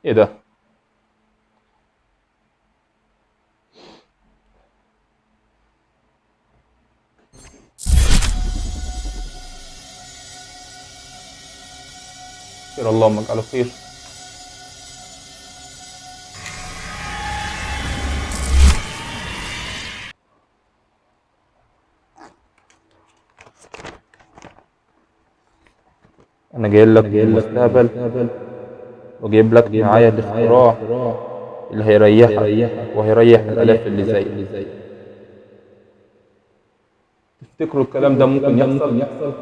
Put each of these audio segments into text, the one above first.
ايه ده؟ خير، اللهم اجعله خير. انا جاي لك من المستقبل وجايب لك معايا الاختراع اللي هيريحك وهيريح الالاف اللي زيك. تفتكروا الكلام ده ممكن يحصل؟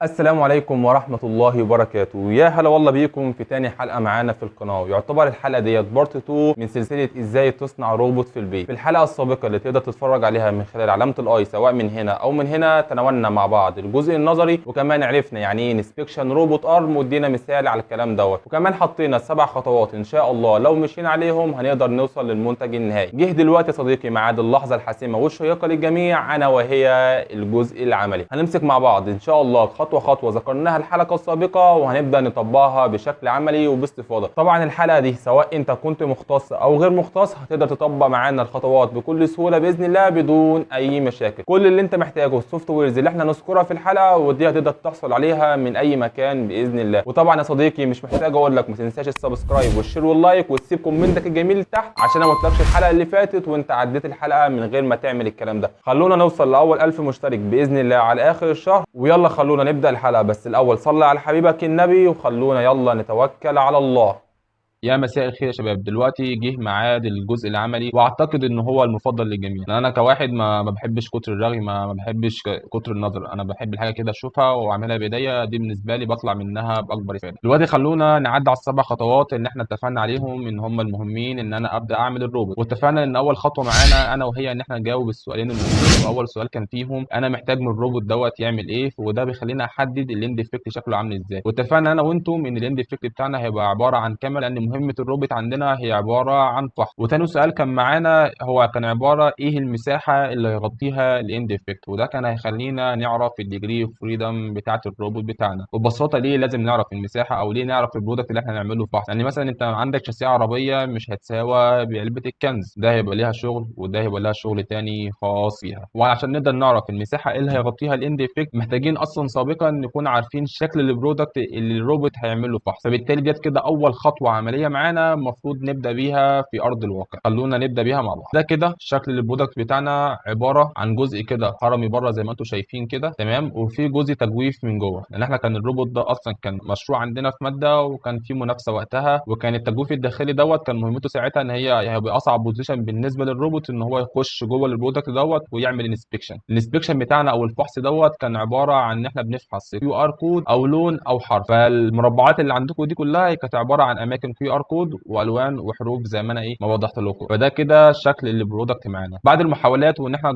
السلام عليكم ورحمة الله وبركاته. يا هلا والله بيكم في تاني حلقة معانا في القناة. يعتبر الحلقة ديت part 2 من سلسلة ازاي تصنع روبوت في البيت. في الحلقة السابقة اللي تقدر تتفرج عليها من خلال علامة ال i سواء من هنا او من هنا، تناولنا مع بعض الجزء النظري، وكمان عرفنا يعني ايه inspection robot arm وادينا مثال على الكلام دوت، وكمان حطينا 7 خطوات ان شاء الله لو مشينا عليهم هنقدر نوصل للمنتج النهائي. جه دلوقتي يا صديقي ميعاد اللحظة الحاسمة والشيقة للجميع، انا وهي الجزء العملي. هنمسك مع بعض ان شاء الله خطوة خطوة ذكرناها الحلقة السابقة وهنبدأ نطبقها بشكل عملي وباستفاضة. طبعا الحلقة دي سواء انت كنت مختص او غير مختص هتقدر تطبق معانا الخطوات بكل سهولة بإذن الله بدون اي مشاكل. كل اللي انت محتاجه ال softwares اللي احنا نذكرها في الحلقة، ودي هتقدر تحصل عليها من اي مكان بإذن الله. وطبعا يا صديقي مش محتاج اقول لك ما تنساش ال subscribe وال share وال like وتسيب comment ك الجميل تحت عشان ما قلتلكش الحلقة اللي فاتت وانت عديت الحلقة من غير ما تعمل الكلام ده. خلونا نوصل لاول 1000 مشترك بإذن الله على اخر الشهر، ويلا خلونا نبدأ الحلقة. بس الأول صلي على حبيبك النبي وخلونا يلا نتوكل على الله. يا مساء الخير يا شباب. دلوقتي جه ميعاد الجزء العملي، واعتقد ان هو المفضل للجميع، لان انا كواحد ما بحبش كتر الرغي، ما بحبش كتر النظر. انا بحب الحاجة كده اشوفها واعملها بايديا، دي بالنسبة لي بطلع منها باكبر افاده. دلوقتي خلونا نعدي على ال7 خطوات اللي احنا اتفقنا عليهم ان هم المهمين ان انا ابدا اعمل الروبوت. واتفقنا ان اول خطوة معانا انا وهي ان احنا نجاوب السؤالين المهمين. واول سؤال كان فيهم انا محتاج من الروبوت دوت يعمل ايه، وده بيخلينا احدد ال end effect شكله عامل ازاي. واتفقنا انا وانتم ان ال end effect بتاعنا هيبقى عبارة عن كاميرا، لان مهمة الروبوت عندنا هي عبارة عن فحص. وتاني سؤال كان معانا هو كان عبارة ايه المساحة اللي هيغطيها ال end effect، وده كان هيخلينا نعرف ال degree of freedom بتاعة الروبوت بتاعنا. وببساطة ليه لازم نعرف المساحة او ليه نعرف ال product اللي احنا هنعمله فحص؟ يعني مثلا انت عندك شاسيه عربية مش هتساوى بعلبة الكنز، ده هيبقى ليها شغل وده هيبقى لها شغل تاني خاص بيها. وعشان نقدر نعرف المساحة اللي هيغطيها ال end effect محتاجين اصلا سابقا نكون عارفين شكل ال product اللي الروبوت هيعمله فحص. فبالتالي ديت كده اول خطوة عملية معانا المفروض نبدا بيها في ارض الواقع. خلونا نبدا بيها مع بعض. ده كده شكل ال product بتاعنا عبارة عن جزء كده هرمي بره زي ما انتم شايفين كده، تمام، وفي جزء تجويف من جوه، لان احنا كان الروبوت ده اصلا كان مشروع عندنا في مادة وكان في منافسه وقتها، وكان التجويف الداخلي دوت كان مهمته ساعتها ان هي هيبقى اصعب position بالنسبة للروبوت ان هو يخش جوه ال product دوت ويعمل inspection. ال inspection بتاعنا او الفحص دوت كان عبارة عن ان احنا بنفحص QR code او لون او حرف. فالمربعات اللي عندكم دي كلها كانت عبارة عن اماكن QR code والوان وحروف زي ما انا ايه ما وضحت لكم. فده كده شكل ال product معانا بعد المحاولات، وان احنا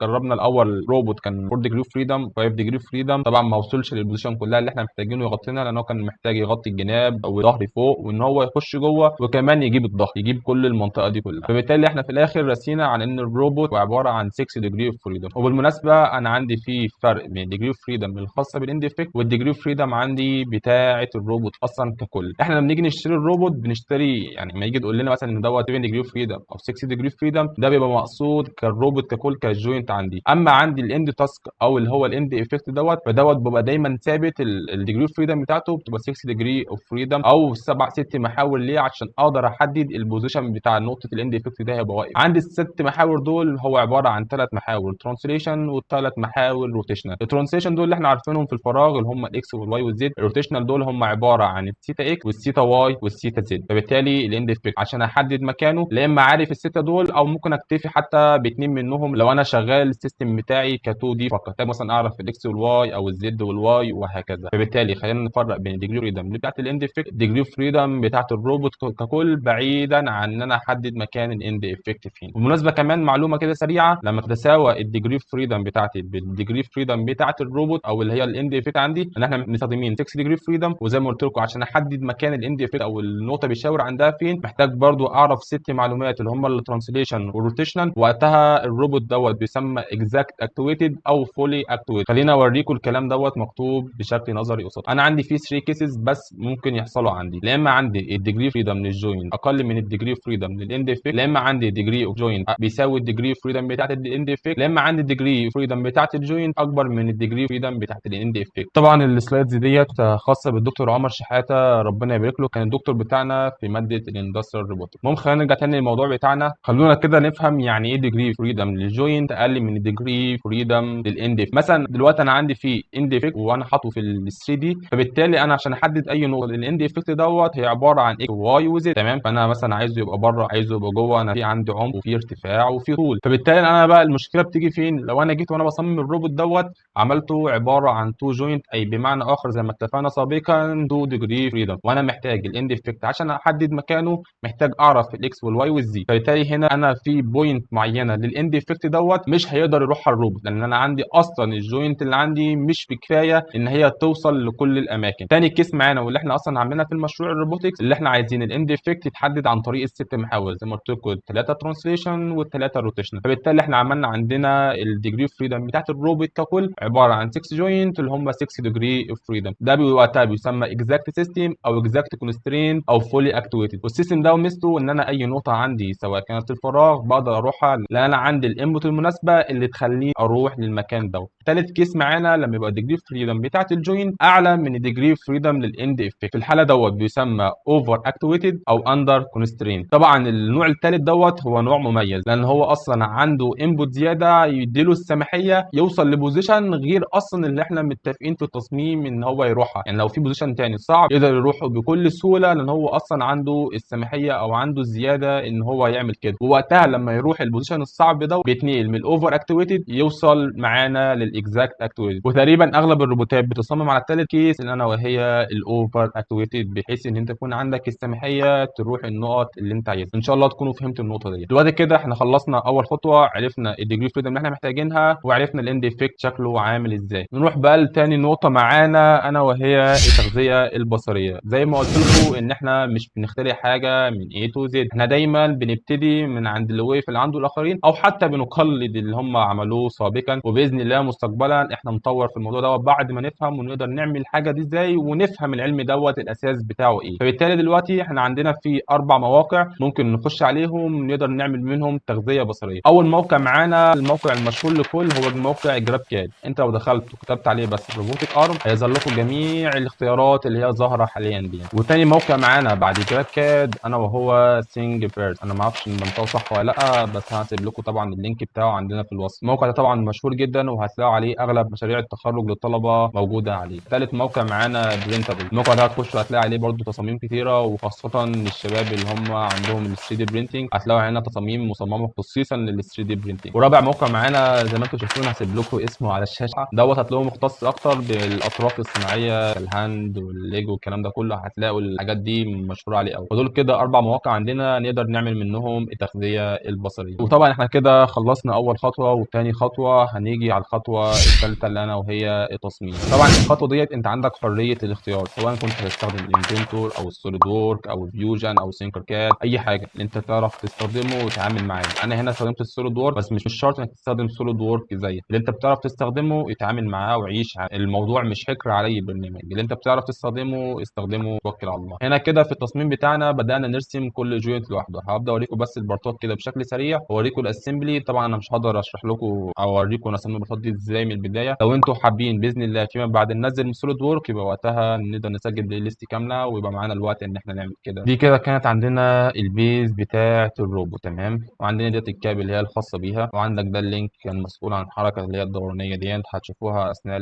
جربنا الاول روبوت كان 4 degree freedom 5 degree freedom، طبعا ما وصلش لل position كلها اللي احنا محتاجينه يغطينا، لان هو كان محتاج يغطي الجناب او ظهري فوق وان هو يخش جوه وكمان يجيب الظهر، يجيب كل المنطقة دي كلها. فبالتالي احنا في الاخر رسينا على ان الروبوت عبارة عن 6 degree of freedom. وبالمناسبة انا عندي في فرق بين degree of freedom الخاصة بال end effect وال degree of freedom عندي بتاعه الروبوت اصلا ككل. احنا لما نيجي نشتري الروبوت بنشتري، يعني ما يجي تقول لنا مثلا ان دوت 7 degree of freedom او 6 degree freedom، ده بيبقى مقصود كالروبوت ككل ك joint عندي. اما عندي ال end task او اللي هو ال end effect دوت، فدوت بيبقى دايما ثابت ال degree of freedom بتاعته بتبقى 6 degree of freedom او 7 6 محاور. ليه؟ عشان اقدر احدد ال position بتاع نقطة ال end effect ده هيبقى واقف. عندي ال6 محاور دول هو عبارة عن 3 محاور translation وثلاث محاور rotational. ال translation دول اللي احنا عارفينهم في الفراغ اللي هم الاكس والواي والزد، الروتيشنال دول هم عبارة عن ال theta x وال theta y وال theta theta z. فبالتالي ال end effector عشان احدد مكانه لا اما عارف الستة دول، او ممكن اكتفي حتى باثنين منهم لو انا شغال ال system بتاعي ك 2D فقط، مثلا اعرف ال X وال Y او ال Z وال Y وهكذا. فبالتالي خلينا نفرق بين ال degree freedom بتاعت ال end effector، degree freedom بتاعت الروبوت ككل، بعيدا عن ان انا احدد مكان ال end effect فين. بالمناسبة كمان معلومة كده سريعة، لما تتساوى ال degree freedom بتاعتي بال degree freedom بتاعت الروبوت او اللي هي ال end effect عندي، ان احنا مستخدمين 6 degree freedom، وزي ما قلت لكم عشان احدد مكان ال end effect او النقطة بيشاور عندها فين، محتاج برضو اعرف ست معلومات اللي هم ال translation وال rotational. وقتها الروبوت دوت بيسمى exact actuated او fully actuated. خلينا اوريكم الكلام دوت مكتوب بشكل نظري قصاد. انا عندي في 3 cases بس ممكن يحصلوا عندي، لا اما عندي ال degree freedom لل joint اقل من ال degree freedom لل end effect، لا اما عندي degree of joint بيساوي ال degree freedom بتاعت ال end effect، لا اما عندي degree freedom بتاعت ال joint اكبر من ال degree freedom بتاعت ال end effect. طبعا ال slides ديت خاصة بالدكتور عمر شحاته، ربنا يبارك له، كان الدكتور بتاعنا في مادة ال industrial robotics. المهم خلينا نرجع تاني للموضوع بتاعنا. خلونا كده نفهم يعني ايه degree freedom لل joint اقل من ال degree freedom لل end effect. مثلا دلوقتي انا عندي في end effect وانا حاطه في ال 3D، فبالتالي انا عشان احدد اي نقطة ال end effect دوت هي عبارة عن X و Y و Z، تمام. فانا مثلا عايزه يبقى بره، عايزه يبقى جوه، انا في عندي عمق وفي ارتفاع وفي طول. فبالتالي انا بقى المشكلة بتيجي فين؟ لو انا جيت وانا بصمم الروبوت دوت عملته عبارة عن 2 joint، اي بمعنى اخر زي ما اتفقنا سابقا 2 degree freedom، وانا محتاج ال end effect عشان احدد مكانه محتاج اعرف ال X وال Y وال Z. فبالتالي هنا انا في point معينة لل end effect دوت مش هيقدر يروحها الروبوت، لان انا عندي اصلا ال joint اللي عندي مش بكفايه ان هي توصل لكل الاماكن. تاني case معانا واللي احنا اصلا عاملينها في المشروع ال robotics، اللي احنا عايزين ال end effect يتحدد عن طريق الست محاور زي ما قلت لكم، الثلاثة translation والثلاثة rotation. فبالتالي احنا عملنا عندنا ال degree freedom بتاعت الروبوت ككل عبارة عن 6 joint اللي هم 6 degree freedom. ده وقتها بيسمى exact system او exact constraint او fully actuated. وال system ده ميزته ان انا اي نقطة عندي سواء كانت الفراغ بقدر اروحها، لان انا عندي ال input المناسبة اللي تخليني اروح للمكان ده. ثالث case معانا لما يبقى degree freedom بتاعت ال joint اعلى من ال degree freedom لل end effect، في الحالة دوت بيسمى over actuated او under constraint. طبعا النوع الثالث دوت هو نوع مميز، لان هو اصلا عنده input زيادة يديله السماحيه يوصل ل position غير اصلا اللي احنا متفقين في التصميم ان هو يروحها. يعني لو في position تاني صعب يقدر يروحه بكل سهولة، لان هو اصلا عنده السماحيه او عنده الزيادة ان هو يعمل كده. ووقتها لما يروح ال position الصعب ده بيتنقل من ال over actuated يوصل معانا لل exact actuated. وتقريبا اغلب الروبوتات بتصمم على الثالث case اللي انا وهي ال over actuated، بحيث ان انت يكون عندك السماحيه تروح النقط اللي انت عايزها. ان شاء الله تكونوا فهمتوا النقطة دي. دلوقتي كده احنا خلصنا اول خطوة، عرفنا ال degree freedom اللي احنا محتاجينها، وعرفنا ال end effect شكله عامل ازاي. نروح بقى لتاني نقطة معانا انا وهي التغذية البصرية. زي ما قلت لكم ان احنا مش بنخترع حاجة من A to Z، احنا دايما بنبتدي من عند اللي وقف اللي عنده الاخرين، او حتى بنقلد اللي هم عملوه سابقا. وباذن الله مستقبلا احنا نطور في الموضوع دوت بعد ما نفهم ونقدر نعمل الحاجة دي ازاي، ونفهم العلم دوت الاساس بتاعه ايه. فبالتالي دلوقتي احنا عندنا في 4 مواقع ممكن نخش عليهم نقدر نعمل منهم تغذية بصريه. اول موقع معانا الموقع المشهور لكل هو موقع GrabCAD. انت لو دخلت وكتبت عليه بس robotic arm هيظهر لكم جميع الاختيارات اللي هي ظاهره حاليا دي. وتاني موقع معانا بعد GrabCAD انا وهو Thingiverse. انا ما اعرفش بنطقه صح ولا لا، بس هسيب لكم طبعا ال link بتاعه عندنا في الوصف. الموقع ده طبعا مشهور جدا وهتلاقوا عليه اغلب مشاريع التخرج للطلبة موجودة عليه. ثالث موقع معانا Printable. الموقع ده هتخش هتلاقي عليه برده تصاميم كتيرة، وخاصة للشباب اللي هم عندهم ال 3D printing، هتلاقوا هنا تصاميم مصممه خصيصا لل 3D printing. ورابع موقع معانا زي ما انتم شايفين هسيب لكم اسمه على الشاشة دوت، هتلاقوه مختص اكتر بالاطراف الصناعية ال hand وال leg والكلام ده كله، هتلاقوا الحاجات دي مشهورة عليه قوي. ودول كده 4 مواقع عندنا نقدر نعمل منهم التغذية البصرية. وطبعا احنا كده خلصنا اول خطوة وثاني خطوة، هنيجي على الخطوة الثالثة اللي انا وهي التصميم. طبعا الخطوة ديت انت عندك حرية الاختيار، سواء كنت هتستخدم ال Inventor او ال SolidWorks او Fusion او Tinkercad، اي حاجة اللي انت تعرف تستخدمه وتتعامل معاه. انا هنا استخدمت ال SolidWorks، بس مش شرط انك تستخدم SolidWorks زي اللي انت بتعرف تستخدمه اتعامل معاه وعيش. الموضوع مش حكر على اي برنامج، اللي انت بتعرف تستخدمه استخدمه وتوكل على الله. هنا كده في التصميم بتاعنا بدانا نرسم كل joint لوحده. هبدا اوريكم بس ال partات كده بشكل سريع واوريكم ال assembly. طبعا انا مش هقدر اشرح لكم او اوريكم انا رسمنا ال partات دي ازاي من البداية. لو انتم حابين باذن الله فيما بعد ننزل من SolidWorks يبقى وقتها نقدر نسجل playlist كاملة ويبقى معانا الوقت ان احنا نعمل كده. دي كده كانت عندنا ال base بتاعه الروبوت، تمام. وعندنا ديت ال cap اللي هي الخاصة بيها، وعندك ده ال link كان مسؤول عن الحركة اللي هي الدورانيه ديت هتشوفوها اثناء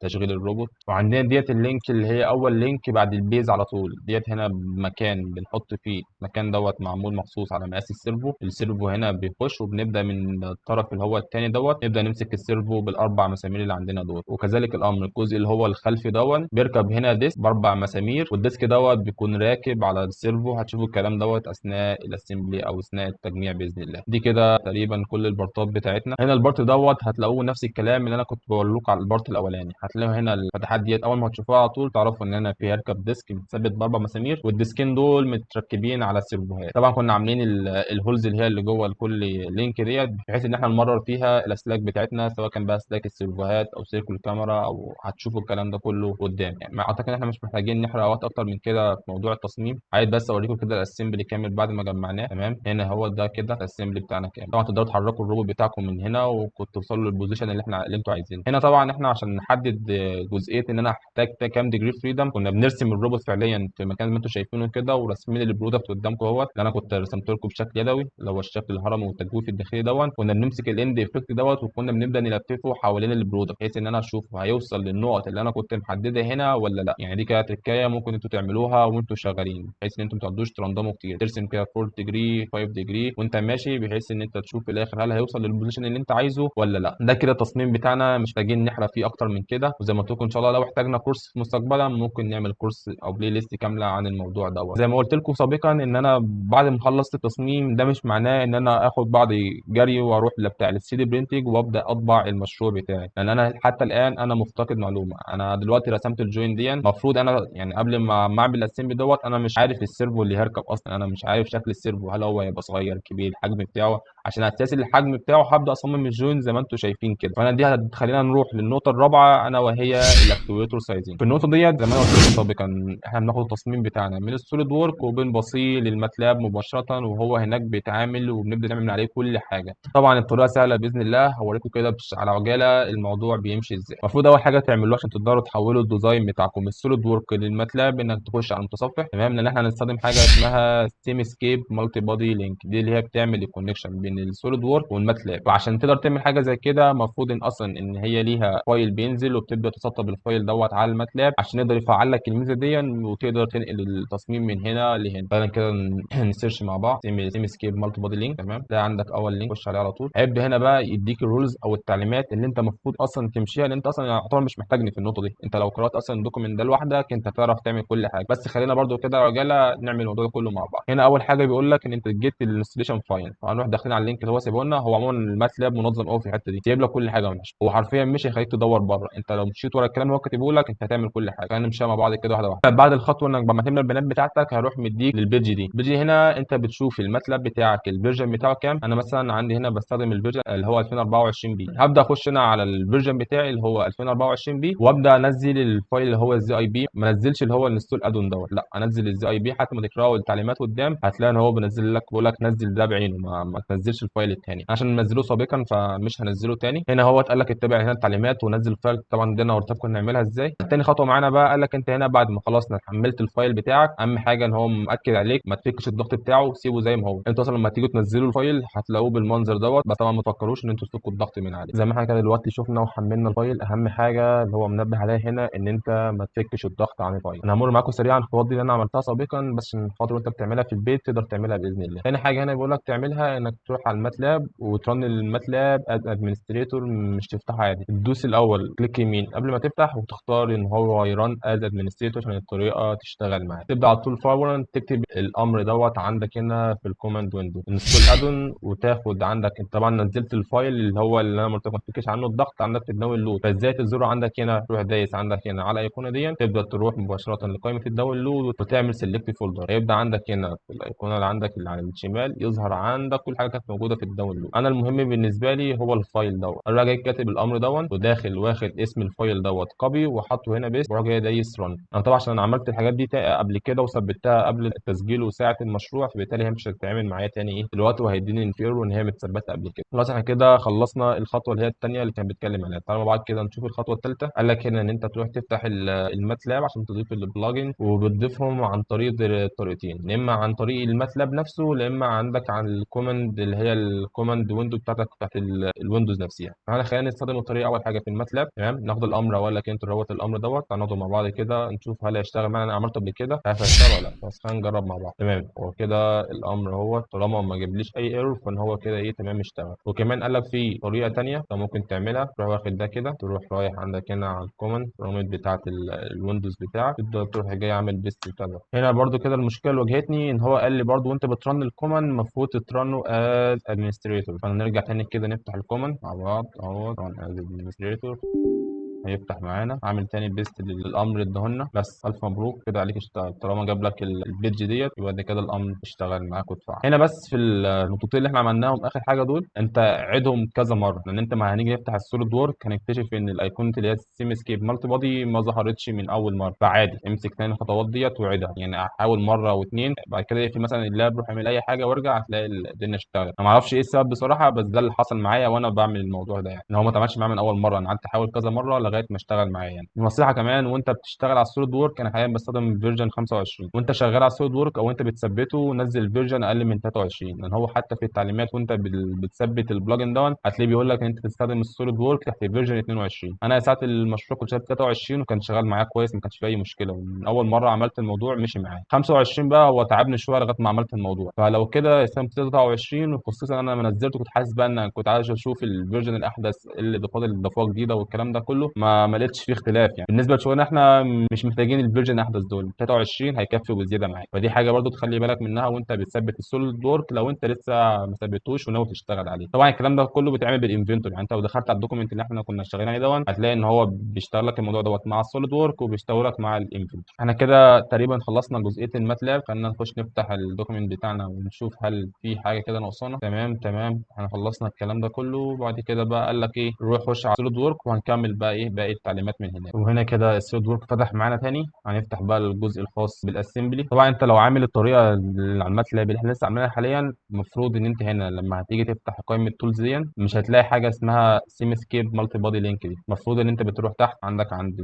تشغيل الروبوت. وعندنا ديت ال link اللي هي اول link بعد ال base على طول، ديت هنا هنا بمكان بنحط فيه، المكان دوت معمول مخصوص على مقاس ال servo. ال servo هنا بيخش، وبنبدا من الطرف اللي هو الثاني دوت نبدا نمسك ال servo بالاربع مسامير اللي عندنا دول. وكذلك الامر الجزء اللي هو الخلفي دوت بيركب هنا disc باربع مسامير، وال disc دوت بيكون راكب على ال servo. هتشوفوا الكلام دوت اثناء ال assembly او اثناء التجميع باذن الله. دي كده تقريبا كل ال part ات بتاعتنا. هنا ال part دوت هتلاقوه نفس الكلام اللي انا كنت بقول لكم على ال part الاولاني. هتلاقوا هنا الفتحات ديت اول ما تشوفوها على طول تعرفوا ان انا في هركب disc متثبت باربع مسامير، وال disc ين دول متركبين على ال servo هات. طبعا كنا عاملين ال holes اللي هي اللي جوه لكل link ديت، بحيث ان احنا نمرر فيها الاسلاك بتاعتنا، سواء كان بقى اسلاك ال servo هات او سلك الكاميرا، او هتشوفوا الكلام ده كله قدام. يعني اعتقد ان احنا مش محتاجين نحرق وقت اكتر من كده في موضوع التصميم. عايز بس اوريكم كده ال assembly كامل بعد ما جمعناه. تمام، هنا هو ده كده ال assembly بتاعنا كامل. طبعا تقدروا تحركوا الروبوت بتاعكم من هنا وكنتوا توصلوا لل position اللي انتوا عايزينه. هنا طبعا احنا عشان نحدد جزئية ان انا هحتاج كام degree freedom، كنا بنرسم الروبوت فعليا في مكان ما انتوا شايفينه كده، وراسمين ال product قدامكم اهوت اللي انا كنت رسمت لكم بشكل يدوي اللي هو الشكل الهرمي والتجويف الداخلي دوت. كنا بنمسك ال end effector دوت وكنا بنبدا نلففه حوالين ال product، بحيث ان انا اشوف هيوصل للنقط اللي انا كنت محددها هنا ولا لا. يعني دي كانت تركايه ممكن انتوا تعملوها وانتوا شغالين، بحيث ان انتوا ما تقعدوش ترندموا كتير، ترسم كده 4 degree 5 degree وانت ماشي، بحيث ان انت تشوف في الاخر هل هيوصل لل position اللي انت عايزه ولا لا. ده كده التصميم بتاعنا، مش محتاجين نحرق فيه اكتر من كده. وزي ما قلت لكم ان شاء الله لو احتاجنا كورس مستقبلا ممكن نعمل كورس او playlist كاملة عن الموضوع دوت. زي ما قلت لكم سابقا ان انا بعد ما خلصت التصميم ده مش معناه ان انا اخد بعضي جري واروح لبتاع ال 3D printing وابدا اطبع المشروع بتاعي، لان انا حتى الان انا مفتقد معلومة. انا دلوقتي رسمت ال joint دي، المفروض انا يعني قبل ما اعمل ال assembly دوت انا مش عارف ال servo اللي هيركب اصلا، انا مش عارف شكل ال servo، هل هو هيبقى صغير كبير، الحجم بتاعه، عشان اساس الحجم بتاعه هبدا اصمم ال joint زي ما انتم شايفين كده. فانا دي هتخلينا نروح للنقطة الرابعة انا وهي ال actuator sizing. في النقطة ديت زي ما انا قلت لكم سابقا احنا بناخد التصميم بتاعنا من ال SolidWorks وبنبصيه لل MATLAB مباشرة، وهو هناك بيتعامل وبنبدا نعمل عليه كل حاجة. طبعا الطريقة سهلة باذن الله، هوريكم كده على عجالة الموضوع بيمشي ازاي. المفروض اول حاجة تعملوها عشان تقدروا تحولوا ال design بتاعكم من ال SolidWorks لل MATLAB انك تخش على المتصفح. تمام، لان احنا هنستخدم حاجة اسمها Simscape Multibody Link، دي اللي هي بتعمل ال connection بين ال SolidWorks وال MATLAB. وعشان تقدر تعمل حاجة زي كده المفروض ان اصلا ان هي ليها file بينزل، وبتبدا تسطب ال file دوت على ال MATLAB عشان يقدر يفعل لك الميزة دي وتقدر تنقل التصميم من هنا لهنا. فعلا كده ن search مع بعض Simscape Multibody Link. تمام، ده عندك اول link، خش عليه على طول. هيبدا هنا بقى يديك ال rules او التعليمات اللي انت المفروض اصلا تمشيها، لان انت اصلا يعتبر مش محتاجني في النقطة دي. انت لو قرات اصلا ال document ده لوحدك انت هتعرف تعمل كل حاجة، بس خلينا برضو كده عجالة نعمل الموضوع ده كله مع بعض. هنا اول حاجة بيقول لك ان انت get ال installation file، فهنروح داخلين على ال link اللي هو سايبه لنا. هو عموما ال MATLAB منظم قوي في الحتة دي، سايب لك كل حاجة ماشي، هو حرفيا مش هيخليك تدور بره. انت لو مشيت ورا الكلام اللي هو كاتبه لك انت هتعمل كل حاجة. خلينا نمشي مع بعض كده واحدة واحدة. بعد الخطوة انك بعد ما تملى البيانات بتاعتك هيروح مديك لل page دي. ال page هنا انت بتشوف ال MATLAB بتاعك ال version بتاعه كام. انا مثلا عندي هنا بستخدم ال version اللي هو 2024 b. هبدا اخش هنا على ال version بتاعي اللي هو 2024 b وابدا انزل ال file اللي هو ال ZIP. ما انزلش اللي هو ال install add-on دوت، لا انزل ال ZIP. حتى ما تقراوا التعليمات قدام هتلاقي ان هو بينزل لك بيقول لك نزل ده بعينه، ما تنزلش ال file الثاني عشان ننزله سابقا فمش هنزله تاني. هنا هو قال لك اتبع هنا التعليمات ونزل ال file. طبعا دي انا قلت لكم نعملها ازاي. تاني خطوة معانا بقى قال لك انت هنا بعد ما خلصنا حملت ال file بتاعك، اهم حاجة ان هو مأكد عليك ما تفكش الضغط بتاعه، سيبه زي ما هو. انتوا اصلا لما تيجوا تنزلوا ال file هتلاقوه بالمنظر دوت، بس طبعا ما تفكروش ان انتوا تفكوا الضغط من عليه. زي ما احنا كده دلوقتي شفنا وحملنا ال file، اهم حاجة اللي هو منبه عليها هنا ان انت ما تفكش الضغط عن ال file. انا همر معاكم سريعا الخطوات دي اللي انا عملتها سابقا، بس عشان خاطر وانت بتعملها في البيت تقدر تعملها باذن الله. تاني حاجة هنا بيقول لك تعملها انك تروح على ال MATLAB وت run ال MATLAB as administrator، مش تفتحه عادي. تدوس الاول click يمين قبل ما تفتح وتختار ان هو ي run as administrator عشان الطريقة تشتغل معاك. تبدا على طول فورا تكتب الامر دوت عندك هنا في ال command window install add-on، وتاخد عندك انت طبعا نزلت ال file اللي هو اللي انا قلت لك ما تفكش عنه الضغط عندك في ال download. فازاي تزوره عندك هنا؟ تروح دايس عندك هنا على الايقونه دي، تبدا تروح مباشرة لقائمة ال download وتعمل select folder. هيبدا عندك هنا في الايقونه اللي عندك اللي على الشمال يظهر عندك كل حاجة كانت موجودة في ال download. انا المهم بالنسبة لي هو ال file دوت. انا جاي كاتب الامر دوت وداخل واخد اسم ال file دوت copy وحاطه هنا paste، وراح جاي دايس run. انا طبعا عشان انا عملت الحاجات دي قبل كده وثبتها قبل التسجيل وساعة المشروع، فبالتالي هي مش هتتعمل معايا تاني ايه دلوقتي، وهيديني ان في error ان هي متثبته قبل كده. خلاص احنا كده خلصنا الخطوة اللي هي الثانية اللي كان بيتكلم عليها. تعالوا مع بعض كده نشوف الخطوة الثالثة. قال لك هنا ان انت تروح تفتح ال MATLAB عشان تضيف ال plugin، وبتضيفهم عن طريق طريقتين، يا اما عن طريق ال MATLAB نفسه، يا اما عندك عن ال command اللي هي ال command window بتاعتك بتاعت ال Windows نفسها. فاحنا خلينا نستخدم الطريقة اول حاجة في ال MATLAB. تمام، ناخد الامر، اقول لك انت روت الامر دوت. تعالوا ناخده مع بعض كده نشوف هل هيشتغل معانا. انا عملته قبل كده. كده، مش عارف هيشتغل ولا لا، بس خلينا نجرب مع بعض. تمام، هو كده الامر هو طالما ما جابليش اي error فان هو كده ايه، تمام اشتغل. وكمان قال لك في طريقه ثانية انت ممكن تعملها، تروح واخد ده كده، تروح رايح عندك هنا على ال command prompt بتاعه ال Windows بتاعك، تبدا تروح جاي عامل paste بتاع ده. هنا برده كده المشكلة اللي واجهتني ان هو قال لي برده وانت بت run ال command المفروض ت run ه as administrator. فنرجع تاني كده نفتح ال command مع بعض اهو، run as administrator، هيفتح معانا. عامل تاني paste للامر اداهولنا. بس الف مبروك كده عليك اشتغل، طالما جاب لك ال page ديت يبقى ده كده الامر اشتغل معاك واتفعل. هنا بس في النقطتين اللي احنا عملناهم اخر حاجة دول انت عيدهم كذا مرة، لان انت ما هنيجي نفتح ال SolidWorks هنكتشف ان الايقونه اللي هي ال Simscape Multibody ما ظهرتش من اول مرة، فعادي امسك تاني الخطوات ديت وعيدها، يعني حاول مرة واثنين، بعد كده اقفل مثلا ال lap روح اعمل اي حاجة وارجع هتلاقي الدنيا اشتغلت. انا ما اعرفش ايه السبب بصراحة، بس ده اللي حصل معايا وانا بعمل الموضوع ده، يعني ان هو ما اتعملش معايا من اول مرة، انا قعدت احاول كذا مرة لغاية ما اشتغل معايا. يعني نصيحة كمان وانت بتشتغل على ال SolidWorks، انا حاليا بستخدم version 25، وانت شغال على ال SolidWorks او انت بتثبته نزل version اقل من 23، لان هو حتى في التعليمات وانت بتثبت ال plugin دون هتلاقيه بيقول لك ان انت تستخدم ال SolidWorks تحت version 22. انا ساعة المشروع كنت شغال 23 وكان شغال معايا كويس، ما كانش فيه اي مشكلة، ومن اول مرة عملت الموضوع مشي معايا. 25 بقى هو تعبني شوية لغاية ما عملت الموضوع، فلو كده استخدم 23، وخصوصا انا لما نزلته كنت حاسس بقى ان كنت عايز اشوف ال version الاحدث اللي الاضافات اللي ضافوها جديدة والكلام ده كله، ما لقيتش فيه اختلاف. يعني بالنسبة لشغلنا احنا مش محتاجين ال version الاحدث دول، 23 هيكفي وزيادة معاك. فدي حاجة برضو تخلي بالك منها وانت بتثبت ال SolidWorks لو انت لسه ما ثبتوش وناوي تشتغل عليه. طبعا الكلام ده كله بيتعمل بال Inventor، يعني انت لو دخلت على ال document اللي احنا كنا شغالين عليه دوت هتلاقي ان هو بيشتغل لك الموضوع دوت مع ال SolidWorks وبيشتغل لك مع ال Inventor. احنا كده تقريبا خلصنا جزئية ال MATLAB، خلينا نخش نفتح ال document بتاعنا ونشوف هل في حاجة كده ناقصانا. تمام احنا خلصنا الكلام ده كله. وبعد كده بقى قال لك ايه، روح خش على ال SolidWorks وهنكمل بقى ايه باقي التعليمات من هناك. وهنا كده ال SolidWorks فتح معانا تاني، هنفتح بقى الجزء الخاص بال assembly. طبعا انت لو عامل الطريقة اللي على ال MATLAB اللي احنا لسه عاملينها حاليا، المفروض ان انت هنا لما هتيجي تفتح قائمة tools دي مش هتلاقي حاجة اسمها Simscape Multibody Link دي. المفروض ان انت بتروح تحت عندك عند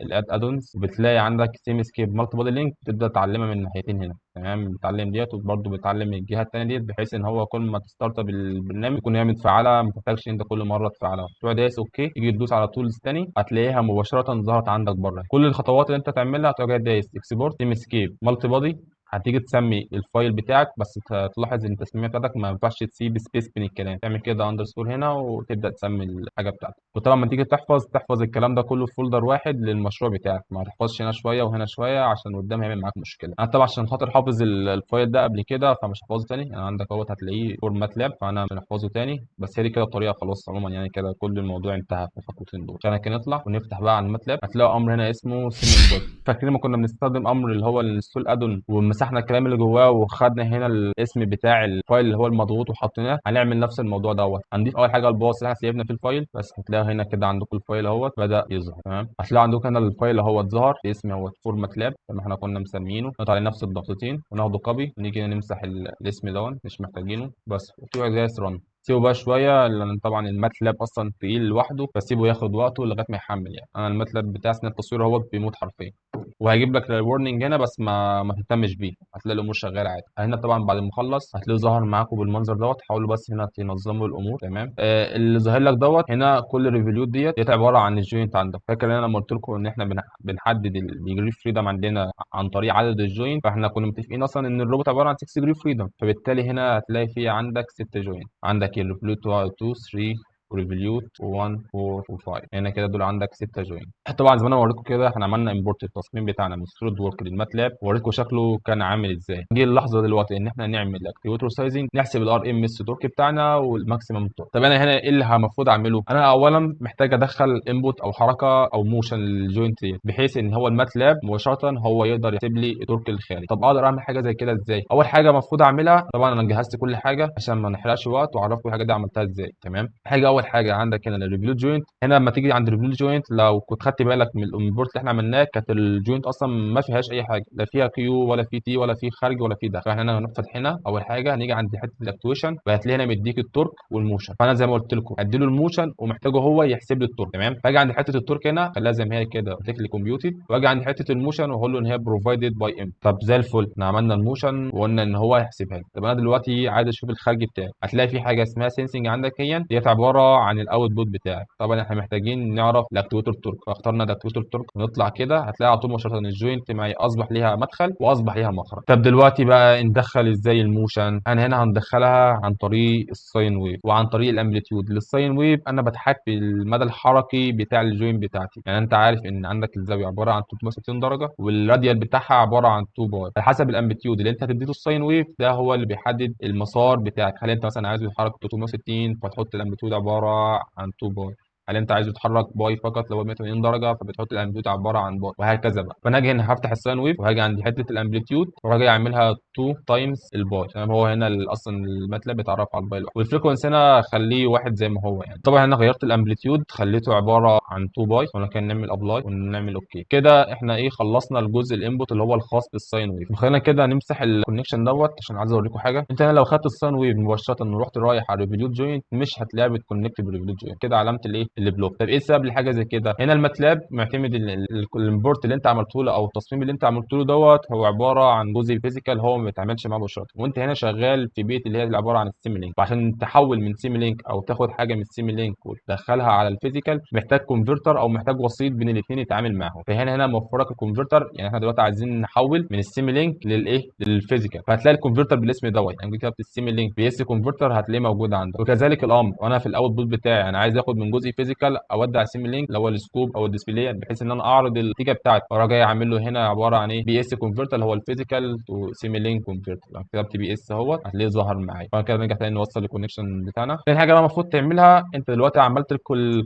ال add add-ons بتلاقي عندك Simscape Multibody Link، تبدا تعلمها من الناحيتين هنا. تمام، بتعلم ديت وبرده بتعلم الجهة الثانية ديت، بحيث ان هو كل ما ت start بالبرنامج يكون هي متفعله، ما تحتاجش انت كل مرة تفعلها. تروح دايس okay، تيجي تدوس على tools تاني هتلاقيها مباشرة ظهرت عندك بره. كل الخطوات اللي انت تعملها هتروح جاي دايس export Simscape Multibody، هتيجي تسمي ال file بتاعك، بس تلاحظ ان التسمية بتاعتك ما ينفعش تسيب space بين الكلام، تعمل كده underscore هنا وتبدا تسمي الحاجة بتاعتك. وطبعا لما تيجي تحفظ الكلام ده كله في folder واحد للمشروع بتاعك، ما تحفظش هنا شوية وهنا شوية عشان قدام هيعمل معاك مشكلة. انا طبعا عشان خاطر حافظ ال file ده قبل كده فمش هحفظه تاني، انا عندك اهوت هتلاقيه for MATLAB، فانا مش هحفظه تاني. بس هي دي كده الطريقة خلاص عموما، يعني كده كل الموضوع انتهى في الخطوتين دول. عشان كده نطلع ونفتح بقى على ال MATLAB، هتلاقوا امر هنا اسمه SimInput. فاكرين لما كنا بنستخدم امر اللي هو ال install add-on ومسحنا الكلام اللي جواه وخدنا هنا الاسم بتاع ال file اللي هو المضغوط وحطيناه؟ هنعمل نفس الموضوع دوت. هنضيف اول حاجة ال path اللي احنا سيبنا في ال file، بس هتلاقي هنا كده عندكم ال file اهوت بدا يظهر. تمام، هتلاقي عندكم هنا ال file اهوت ظهر باسم اهوت for MATLAB زي ما احنا كنا مسمينه. نضغط على نفس الضغطتين وناخده copy ونيجي هنا نمسح الاسم دوت مش محتاجينه بس، وتروح دايس run. سيبه بقى شوية لان طبعا ال MATLAB اصلا تقيل لوحده، فسيبه ياخد وقته لغاية ما يحمل. يعني انا ال MATLAB بتاع سنة التصوير اهوت بيموت حرفيا، وهيجيب لك ال warning هنا بس ما تهتمش بيه، هتلاقي الامور شغالة عادي. هنا طبعا بعد ما اخلص هتلاقيه ظهر معاكم بالمنظر دوت. حاولوا بس هنا تنظموا الامور. تمام، اللي ظاهر لك دوت هنا كل ال revolute ديت عبارة عن ال joint عندك. فاكر انا لما قلت لكم ان احنا بنحدد ال degree freedom عندنا عن طريق عدد ال joint، فاحنا كنا متفقين اصلا ان الروبوت عبارة عن 6 degree freedom، فبالتالي هنا هتلاقي في عندك 6 joint، عندك ال revolute 2 3 و revolute 1 4 و5، هنا كده دول عندك 6 joint. طبعا زي ما انا وريتكم كده احنا عملنا import التصميم بتاعنا من SolidWorks لل MATLAB، ووريتكم شكله كان عامل ازاي. جه اللحظة دلوقتي ان احنا نعمل actuator sizing، نحسب ال RMS torque بتاعنا وال maximum torque. طب انا هنا ايه اللي المفروض اعمله؟ انا اولا محتاج ادخل input او حركة او motion لل joint ديت، بحيث ان هو ال MATLAB مباشرة هو يقدر يحسب لي ال torque الخارجي. طب اقدر اعمل حاجة زي كده ازاي؟ اول حاجة المفروض اعملها، طبعا انا جهزت كل حاجة عشان ما نحرقش وقت واعرفكم الحاجة دي عملتها ازاي. تمام، حاجة اول حاجة عندك هنا ال revolute joint. هنا لما تيجي عند ال revolute joint لو كنت خدت بالك من ال import اللي احنا عملناه، كانت ال joint اصلا ما فيهاش اي حاجة، لا فيها Q ولا في T ولا في خارج ولا في داخل. فاحنا هنا هنروح فاتحينها. اول حاجة هنيجي عند حتة ال actuation، وهتلاقي هنا مديك ال torque وال motion. فانا زي ما قلت لكم ادي له ال motion ومحتاجة هو يحسب لي ال torque. تمام، فاجي عند حتة ال torque هنا خليها زي ما هي كده automatically computed، واجي عند حتة ال motion واقول له ان هي provided by input. طب زي الفل، احنا عملنا ال motion وقلنا ان هو هيحسبها لي. طب انا دلوقتي عايز اشوف الخارج بتاعي. هتلاقي في حاجة اسمها sensing عندك، هي ديت عبارة عبارة عن ال output بتاعك. طبعا احنا محتاجين نعرف ال actuator torque، فاخترنا ال actuator torque ونطلع كده هتلاقي على طول مباشرة ال joint معي اصبح ليها مدخل واصبح ليها مخرج. طب دلوقتي بقى ندخل ازاي ال motion؟ انا هنا هندخلها عن طريق ال sine wave وعن طريق ال amplitude. لل sine wave انا بتحكم في المدى الحركي بتاع ال joint بتاعتي، يعني انت عارف ان عندك الزاوية عبارة عن 360 درجه وال radial بتاعها عبارة عن 2 pi. على حسب ال amplitude اللي انت هتديله ال sine wave ده هو اللي بيحدد المسار بتاعك. هل انت مثلا عايزه يتحرك 360 فتحط ال amplitude عبارة عن 2 pi، هل انت عايزه يتحرك pi فقط لو 180 درجه فبتحط ال amplitude عبارة عن pi، وهكذا بقى. فانا هاجي هنا هفتح ال sine wave وهاجي عند حتة ال amplitude وهاجي اعملها 2 times ال pi. تمام، هو هنا اصلا ال MATLAB بيتعرف على ال pi لوحده. وال frequency هنا خليه واحد زي ما هو. يعني طبعا هنا غيرت ال amplitude خليته عبارة عن 2 pi، وانا كان نعمل apply ونعمل okay. كده احنا ايه خلصنا الجزء ال input اللي هو الخاص بال sine wave. خلينا كده نمسح ال connection دوت عشان عايز اوريكم حاجة. انت هنا لو خدت ال sine wave مباشرة ورحت رايح على revolute joint مش هتلاقيها بت connect بال revolute joint، كده علامة الايه ال block. طب ايه السبب لحاجة زي كده؟ هنا ال MATLAB معتمد ال import اللي انت عملته له او التصميم اللي انت عملته له دوت هو عبارة عن جزء physical هو ما بيتعاملش معاه مباشرة، وانت هنا شغال في بيت اللي هي عبارة عن ال Simulink. فعشان تحول من Simulink او تاخد حاجة من ال Simulink وتدخلها على ال physical محتاج converter او محتاج وسيط بين الاثنين يتعامل معاهم. فهنا موفرك ال converter، يعني احنا دلوقتي عايزين نحول من ال Simulink للايه لل physical، فهتلاقي ال converter بالاسم دوت. يعني كتبت ال Simulink PS converter هتلاقيه موجود عندك. وكذلك الامر، وانا في ال output بتاعي انا عايز اخد من جزء physical اودي على Simulink اللي هو ال scope او ال display بحيث ان انا اعرض النتيجة بتاعتي، فاروح جاي اعمل له هنا عبارة عن ايه PS converter اللي هو ال physical to Simulink converter. لو كتبت PS اهوت هتلاقيه ظهر معايا. فانا كده نرجع تاني نوصل ال connection بتاعنا. تاني حاجة بقى المفروض تعملها، انت دلوقتي عملت ال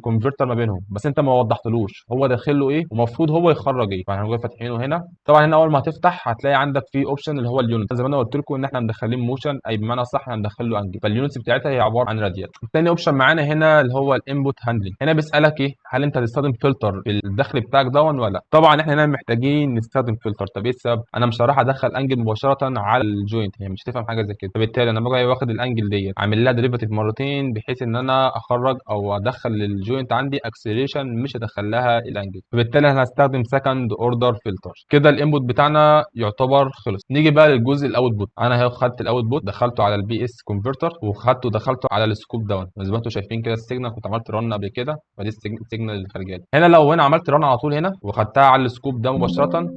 converter ما بينهم بس انت ما وضحتلوش هو داخل له ايه ومفروض هو يخرج ايه. فاحنا هنجي فاتحينه هنا. طبعا هنا اول ما هتفتح هتلاقي عندك في option اللي هو ال unit، زي ما انا قلت لكم ان احنا مدخلين motion، اي بمعنى صح احنا مدخل له angle، فال units بتاعتها هي عبارة عن راديال. تاني option معانا هنا اللي هو ال input handling. هنا بيسالك ايه، هل انت هتستخدم فلتر في الدخل بتاعك دون ولا لا؟ طبعا احنا هنا محتاجين نستخدم فلتر. طب ايه السبب؟ انا مش هروح ادخل angle مباشرة على ال joint، هي مش هتفهم حاجة زي كده. فبالتالي انا باجي واخد ال angle ديت عامل لها derivative مرتين بحيث ان انا اخرج او ادخل لل joint عندي acceleration مش ادخل لها ال angle، فبالتالي انا هستخدم second order filter. كده ال input بتاعنا يعتبر خلص. نيجي بقى للجزء ال output. انا اهو خدت ال output دخلته على ال PS converter وخدته دخلته على ال scope داون. زي ما انتم شايفين كده ال signal كنت عملت run قبل كده، فدي ال signal اللي خارجه لي. هنا لو انا عملت run على طول هنا وخدتها على ال scope ده مباشرة،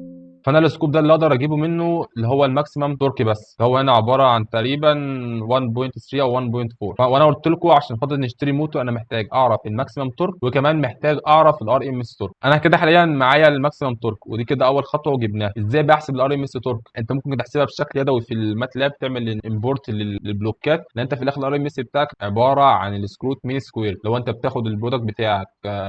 فانا ال scope ده اللي اقدر اجيبه منه اللي هو ال maximum torque بس، هو هنا عبارة عن تقريبا 1.3 او 1.4. وانا قلت لكم عشان خاطر نشتري موتور انا محتاج اعرف ال maximum torque وكمان محتاج اعرف ال RMS torque. انا كده حاليا معايا ال maximum torque ودي كده اول خطوة وجبناها. ازاي بحسب ال RMS torque؟ انت ممكن تحسبها بشكل يدوي في ال MATLAB، تعمل import للبلوكات، لان انت في الاخر ال RMS بتاعك عبارة عن ال square root mean square. لو انت بتاخد ال product بتاعك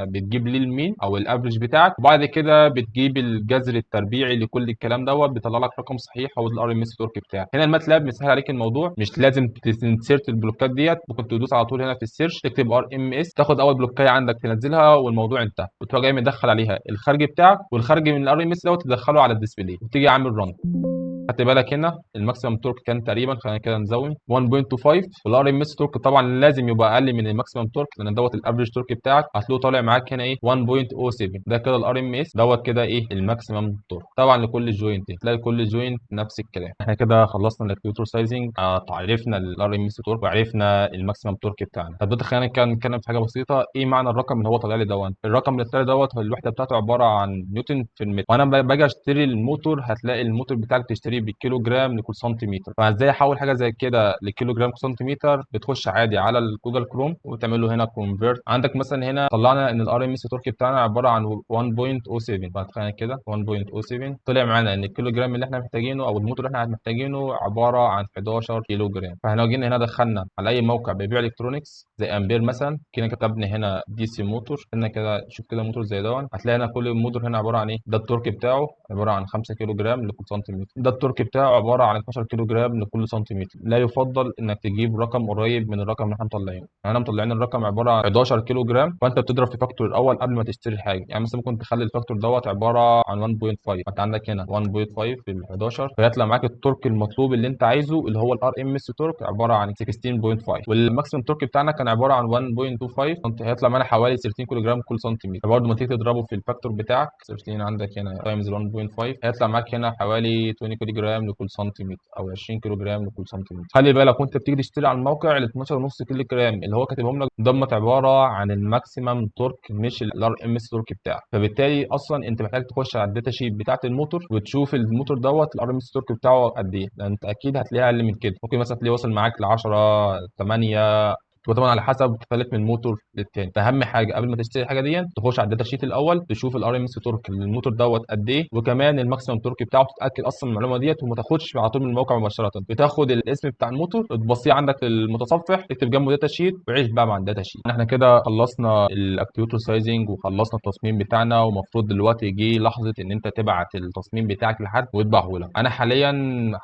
بتجيب ليه ال mean او ال average بتاعك، وبعد كده بتجيب الجذر التربيعي لكل الكلام دوت، بيطلع لك رقم صحيح هو ال RMS torque بتاعك. هنا ال MATLAB مسهل عليك الموضوع، مش لازم ت insert البلوكات ديت، ممكن تدوس على طول هنا في ال search تكتب RMS، تاخد اول بلوكايه عندك تنزلها والموضوع انتهى، وتروح جاي مدخل عليها الخارج بتاعك والخارج من ال RMS دوت تدخله على ال display وتيجي عامل run. خدت بالك هنا ال maximum torque كان تقريبا، خلينا كده نزود 1.25، وال RMS torque طبعا لازم يبقى اقل من ال maximum torque لان دوت ال average torque بتاعك، هتلاقيه طالع معاك هنا ايه 1.07. ده كده ال RMS دوت كده ايه ال maximum torque. طبعا لكل joint تلاقي كل joint نفس الكلام. احنا كده خلصنا ال actuator sizing، عرفنا ال RMS torque وعرفنا ال maximum torque بتاعنا. طب دلوقتي خلينا نتكلم في حاجة بسيطة، ايه معنى الرقم اللي هو طالع لي دوت؟ الرقم اللي طالع دوت هو الوحدة بتاعته عبارة عن نيوتن في المتر، وانا باجي اشتري الموتور هتلاقي الموتور بتاعك تشتريه بالكيلو جرام لكل سنتيمتر. فازاي احول حاجة زي كده لكيلو جرام كل سنتيمتر؟ بتخش عادي على ال Google Chrome وتعمل له هنا convert. عندك مثلا هنا طلعنا ان ال RMS torque بتاعنا عبارة عن 1.07، بعد خلينا كده 1.07 طلع معانا ان الكيلو جرام اللي احنا محتاجينه او الموتور اللي احنا محتاجينه عبارة عن 11 كيلو جرام. فاحنا لو جينا هنا دخلنا على اي موقع بيبيع electronics زي امبير مثلا، جينا كتبنا هنا DC motor، هنا كده شوف كده موتور زي ده، هتلاقي هنا كل موتور هنا عبارة عن ايه؟ ده ال torque بتاعه عبارة عن 5 كيلو جرام لكل سنتيمتر، ده ال torque بتاعه عبارة عن 12 كيلو جرام لكل سنتيمتر. لا يفضل انك تجيب رقم قريب من الرقم اللي احنا مطلعينه، يعني احنا مطلعين الرقم عبارة عن 11 كيلو جرام، فانت بتضرب في factor الاول قبل ما تشتري حاجة. يعني مثلا ممكن تخلي ال factor دوت عبارة عن 1.5، فانت عندك هنا 1.5 في ال 11، فيطلع معاك ال torque المطلوب اللي انت عايزه اللي هو ال RMS torque عبارة عن 16.5، وال maximum torque بتاعنا كان عبارة عن 1.25، فانت هيطلع معانا حوالي 13 كيلو جرام كل سنتيمتر. فبرضه ما تيجي تضربه في ال factor بتاعك 13 عندك هنا times 1.5 هيطلع معاك هنا حوالي 20 كيلو جرام لكل سنتيمتر او 20 كيلو جرام لكل سنتيمتر. خلي بالك وانت بتيجي تشتري على الموقع ال 12.5 كيلو جرام اللي هو كاتبهم لك ضمت عبارة عن ال maximum torque مش ال RMS torque بتاعك. فبالتالي اصلا انت محتاج تخش على ال data sheet بتاعه الموتور وتشوف الموتور دوت ال RMS torque بتاعه قد ايه، لان انت اكيد هتلاقيه اقل من كده. ممكن مثلا تلاقيه وصل معاك ل 10 8، وطبعا على حسب تختلف من موتور للتاني. فاهم حاجة قبل ما تشتري الحاجة دي تخش على ال data sheet الاول تشوف ال RMS torque للموتور دوت قد ايه، وكمان ال maximum torque بتاعه، تتاكد اصلا من المعلومة ديت، وما تاخدش على طول من الموقع مباشرة. بتاخد الاسم بتاع الموتور تبصيه عندك في المتصفح، تكتب جنبه data sheet وعيش بقى مع ال data sheet. احنا كده خلصنا ال actuator sizing وخلصنا التصميم بتاعنا، ومفروض دلوقتي يجي لحظة ان انت تبعت التصميم بتاعك لحد ويطبعه لك. انا حاليا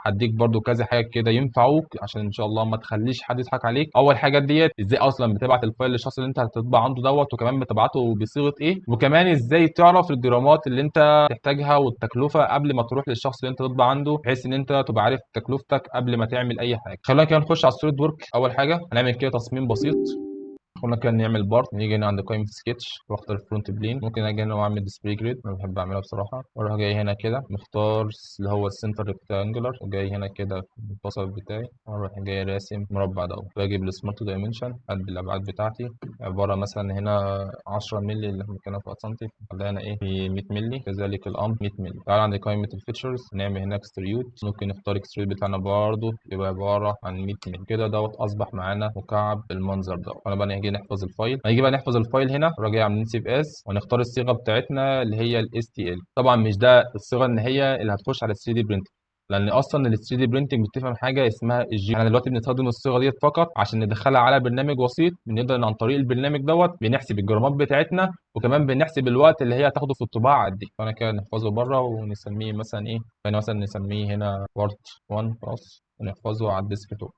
هديك برده كذا حاجة كده ينفعوك عشان ان شاء الله ما تخليش حد يضحك عليك. اول حاجة ديت ازاي اصلا بتبعت ال file للشخص اللي انت هتطبع عنده دوت، وكمان بتبعته بصيغة ايه، وكمان ازاي تعرف الجرامات اللي انت تحتاجها والتكلفه قبل ما تروح للشخص اللي انت تطبع عنده، بحيث ان انت تبقى عارف تكلفتك قبل ما تعمل اي حاجة. خلينا كده نخش على ال SolidWorks. اول حاجة هنعمل كده تصميم بسيط. خلينا كده نعمل part، نيجي هنا عند قائمة سكتش واختار front plane. ممكن اجي هنا واعمل display grid، انا بحب اعملها بصراحة، واروح جاي هنا كده مختار اللي هو ال center rectangular، وجاي هنا كده في المنتصف بتاعي واروح جاي راسم مربع دوت. باجي بال smart dimension ادي الابعاد بتاعتي عبارة مثلا هنا 10 مللي اللي احنا بنتكلم في سنتي، خلينا هنا ايه في 100 مللي، كذلك الامر 100 مللي. تعال عند قائمة ال features نعمل هنا extrude، ممكن نختار extrude بتاعنا برده يبقى عبارة عن 100 مللي كده. دوت اصبح معانا مكعب بالمنظر دوت. انا بقى نيجي نحفظ ال file، هنيجي بقى نحفظ ال file هنا، راجع عاملين save as، ونختار الصيغة بتاعتنا اللي هي ال STL. طبعا مش ده الصيغة النهائية اللي هتخش على ال 3D printing، لان اصلا ال 3D printing بتفهم حاجة اسمها ال G. احنا دلوقتي بنستخدم الصيغة ديت فقط عشان ندخلها على برنامج وسيط، بنقدر عن طريق البرنامج دوت بنحسب الجرامات بتاعتنا، وكمان بنحسب الوقت اللي هي هتاخده في الطباعة قد ايه. فانا كده نحفظه بره ونسميه مثلا ايه، فانا مثلا نسميه هنا part 1 خلاص، ونحفظه على ال desktop.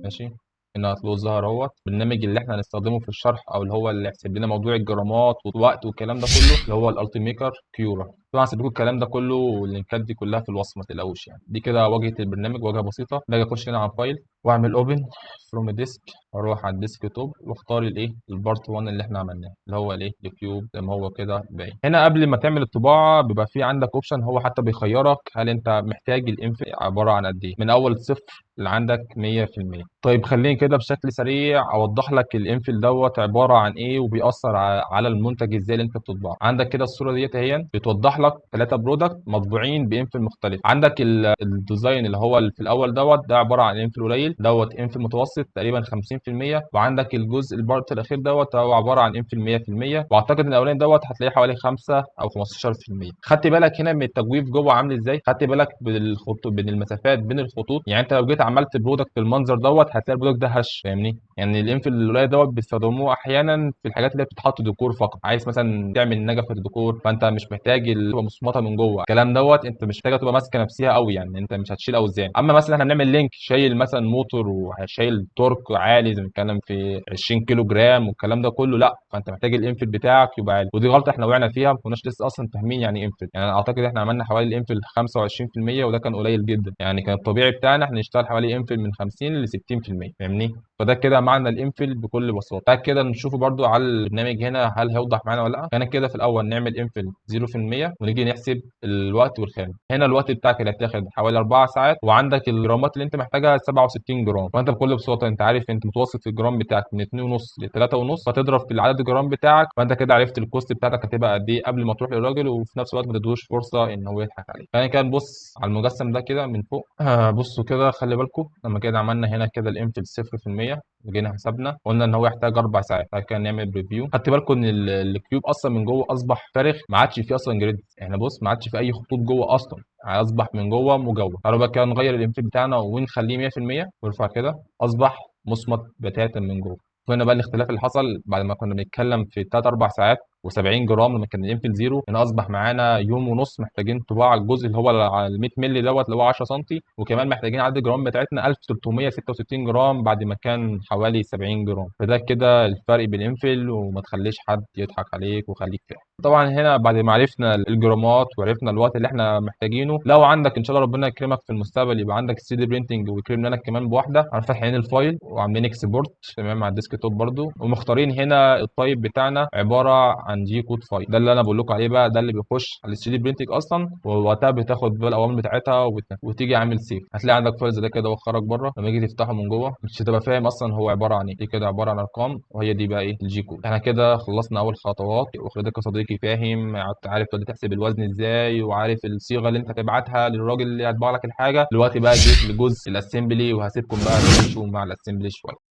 ماشي، هنا هتلاقوه ظهر اهوت. البرنامج اللي احنا هنستخدمه في الشرح او اللي هو اللي هيحسب لنا موضوع الجرامات والوقت والكلام ده كله اللي هو ال Ultimaker Cura. طبعا هسيب لكم الكلام ده كله واللينكات دي كلها في الوصف، ما تقلقوش. يعني دي كده واجهه البرنامج، واجهه بسيطة. باجي اخش هنا على file واعمل open from disk، واروح على ال desktop واختار الايه ال part 1 اللي احنا عملناه اللي هو الايه ال cube زي ما هو كده باين هنا. قبل ما تعمل الطباعة بيبقى في عندك option، هو حتى بيخيرك هل انت محتاج ال infill عبارة عن قد ايه، من اول صفر اللي عندك 100%. طيب خليني كده بشكل سريع اوضح لك ال infill دوت عبارة عن ايه وبيأثر على المنتج ازاي اللي انت بتطبعه. عندك كده الصورة ديت اهي بتوضح لك 3 product مطبوعين ب infill مختلف. عندك ال design اللي هو في الاول دوت ده عبارة عن infill قليل، دوت infill متوسط تقريبا 50%، وعندك الجزء ال part الاخير دوت هو عبارة عن infill 100%، واعتقد ان الاولاني دوت هتلاقيه حوالي 5 او 15%. خدت بالك هنا من التجويف جوه عامل ازاي؟ خدت بالك بالخطوط بين المسافات بين الخطوط؟ يعني انت لو جيت عملت product بالمنظر دوت هتلاقي ال product ده هش، فاهمني؟ يعني ال infill القليل دوت بيستخدموه احيانا في الحاجات اللي بتتحط ديكور فقط. عايز مثلا تعمل نجفه ديكور فانت مش محتاج تبقى مصمطه من جوه الكلام دوت، انت مش محتاجه تبقى ماسكه نفسها قوي، يعني انت مش هتشيل اوزان. اما مثلا احنا بنعمل link شايل مثلا موتور وشايل torque عالي زي ما بنتكلم في 20 كيلو جرام والكلام ده كله، لا، فانت محتاج ال infill بتاعك يبقى عالي. ودي غلطه احنا وقعنا فيها، ما كناش لسه اصلا فاهمين يعني ايه infill. يعني انا اعتقد احنا عملنا حوالي ال infill 25% وده كان قليل جدا، يعني كان الطبيعي بتاعنا احنا نشتغل حوالي infill من 50 ل 60%، فاهمني؟ فده كده معنى ال infill بكل بساطة. بعد كده نشوفه برده على البرنامج هنا هل هيوضح معانا ولا لا. كان كده في الاول نعمل infill 0% ونيجي نحسب الوقت والخامه. هنا الوقت بتاعك اللي هتاخد حوالي 4 ساعات، وعندك الجرامات اللي انت محتاجها 67 جرام. فانت بكل بساطة انت عارف انت متوسط في الجرام بتاعك من 2.5 ل 3.5، فتضرب في العدد الجرام بتاعك، فانت كده عرفت ال cost بتاعتك هتبقى قد ايه قبل ما تروح للراجل، وفي نفس الوقت ما تدوش فرصة ان هو يضحك عليك. خلينا كده نبص على المجسم ده كده من فوق. بصوا كده، خلي بالكم لما كده عملنا هنا كده ال infill 0% وجينا حسبنا قلنا ان هو يحتاج 4 ساعات. بعد كده نعمل preview. خدت بالكم ان ال cube اصلا من جوه اصبح فارغ، ما عادش فيه اصلا grid. يعني بص ما عادش فيه اي خطوط جوه اصلا، اصبح من جوه مجوف. تعالوا بقى كده نغير ال infill بتاعنا ونخليه 100% ونرفع كده، اصبح مصمت بتاتا من جوه. هنا بقى الاختلاف اللي حصل بعد ما كنا بنتكلم في 3 4 ساعات و70 جرام لما كان ال infill zero، هنا اصبح معانا يوم ونص محتاجين طباعه الجزء اللي هو على 100 مللي دوت اللي هو 10 سم، وكمان محتاجين عدد الجرام بتاعتنا 1366 جرام بعد ما كان حوالي 70 جرام. فده كده الفرق بين ال infill، وما تخليش حد يضحك عليك وخليك فاهم. طبعا هنا بعد ما عرفنا الجرامات وعرفنا الوقت اللي احنا محتاجينه، لو عندك ان شاء الله ربنا يكرمك في المستقبل يبقى عندك 3D printing ويكرمنا لك كمان بواحدة، فاتحين ال file وعاملين export تمام على ال desktop برده، ومختارين هنا ال type بتاعنا عبارة عن عن G code file. ده اللي انا بقول لكم عليه بقى، ده اللي بيخش على ال 3D printing اصلا، ووقتها بتاخد بقى الاوامر بتاعتها وتيجي عامل save. هتلاقي عندك file زي ده كده وخرج بره، لما يجي تفتحه من جوه مش هتبقى فاهم اصلا هو عبارة عن ايه. دي كده عبارة عن ارقام، وهي دي بقى ايه ال G code. احنا كده خلصنا اول خطوات، وخليتك يا صديقي فاهم، عارف تحسب الوزن ازاي، وعارف الصيغة اللي انت تبعتها للراجل اللي هيطبع لك الحاجة. دلوقتي بقى جيت لجزء ال assembly، وهسيبكم بقى تعيشوا مع ال assembly شوية.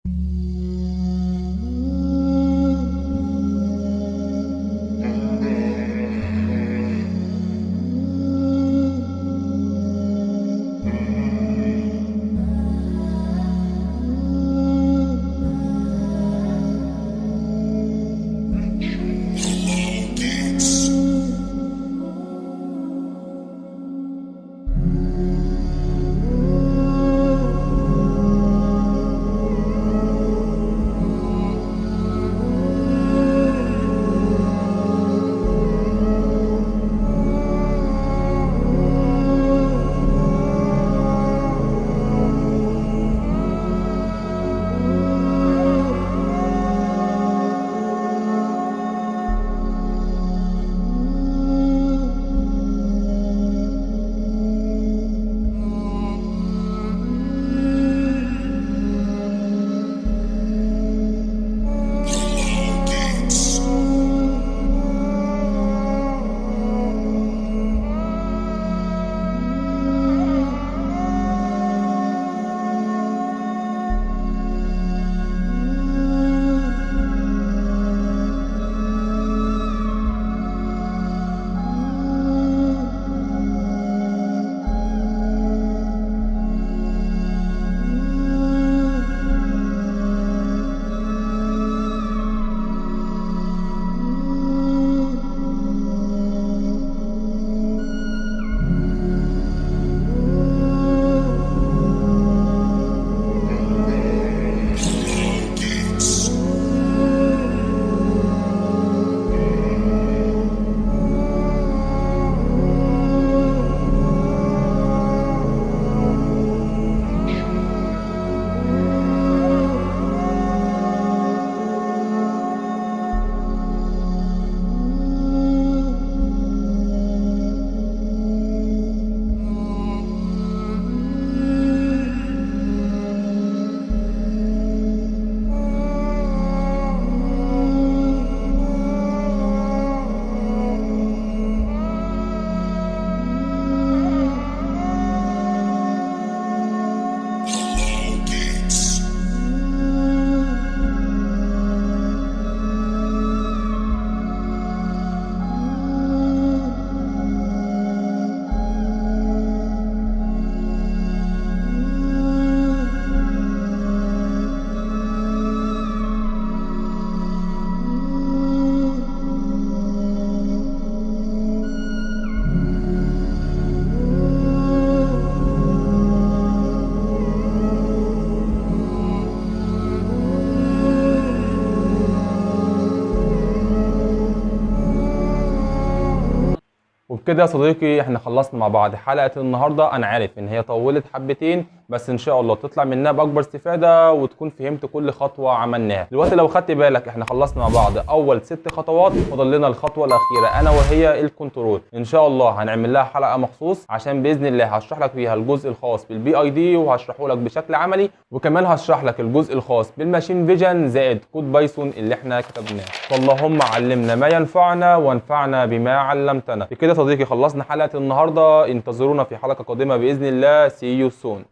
وبكده يا صديقي احنا خلصنا مع بعض حلقة النهاردة. انا عارف ان هي طولت حبتين، بس ان شاء الله تطلع منها باكبر استفادة وتكون فهمت كل خطوة عملناها. دلوقتي لو خدت بالك احنا خلصنا مع بعض اول 6 خطوات، فاضل لنا الخطوة الاخيرة انا وهي ال control. ان شاء الله هنعمل لها حلقة مخصوص، عشان باذن الله هشرح لك فيها الجزء الخاص بال PID وهشرحه لك بشكل عملي، وكمان هشرح لك الجزء الخاص بال machine vision زائد كود Python اللي احنا كتبناه. فاللهم علمنا ما ينفعنا وانفعنا بما علمتنا. بكده صديقي خلصنا حلقة النهاردة، انتظرونا في حلقة قادمة بإذن الله. See you soon.